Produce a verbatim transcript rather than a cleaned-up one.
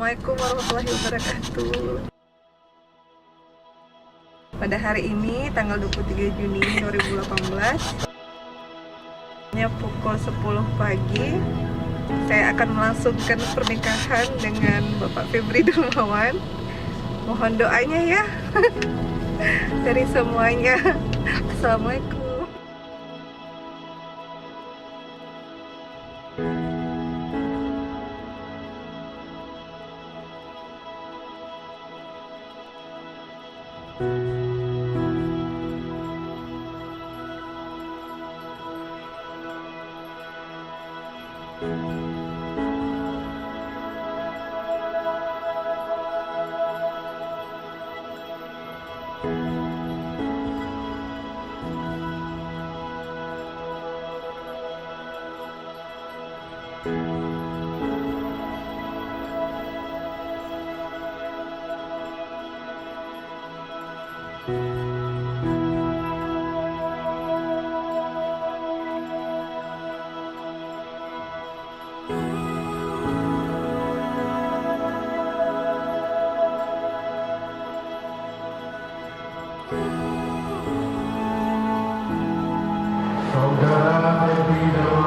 Assalamualaikum warahmatullahi wabarakatuh. Pada hari ini, tanggal dua puluh tiga Juni dua ribu delapan belas, hanya pukul sepuluh pagi, saya akan melangsungkan pernikahan dengan Bapak Febri Dermawan. Mohon doanya ya, dari semuanya. Assalamualaikum. Saudara Febri dan